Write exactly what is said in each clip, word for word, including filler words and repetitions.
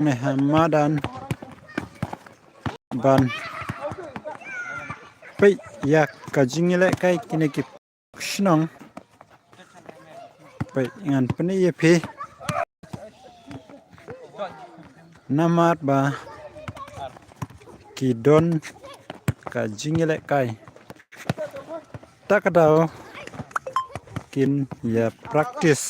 ne ha madan ban peit ïa ka jingïalehkai kine ki shnong. Peit ngan pyni ïa phi. Namar ba ki don ka jingïalehkai. Ta ka daw kin ïa practice.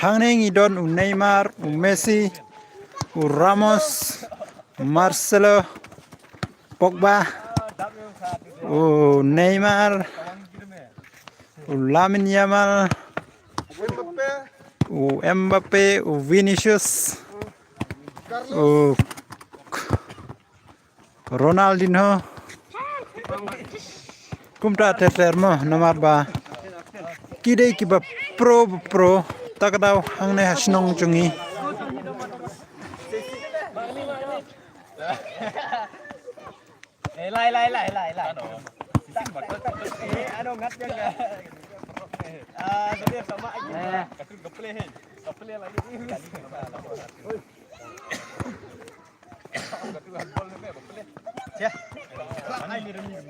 Hangne ngi don u Neymar, u Messi, u Ramos, Marcelo, Pogba, u Neymar, u Lamine Yamal, u Mbappe, u Vinicius, u Ronaldinho. Kumta ter ter mo, namar ba ki dei kiba pro, pro. Ta ka daw hangne ha shnong jong ngi. Eh, lai, lai, lai, lai, lai. Ano? Eh, ano, ngat yang ka. Ah, sabi sama aja. Ka tu ka play, eh. Ka play lagi. Ka tu ka bol ni, ka play. Ya. Ai, ni, ni, ni.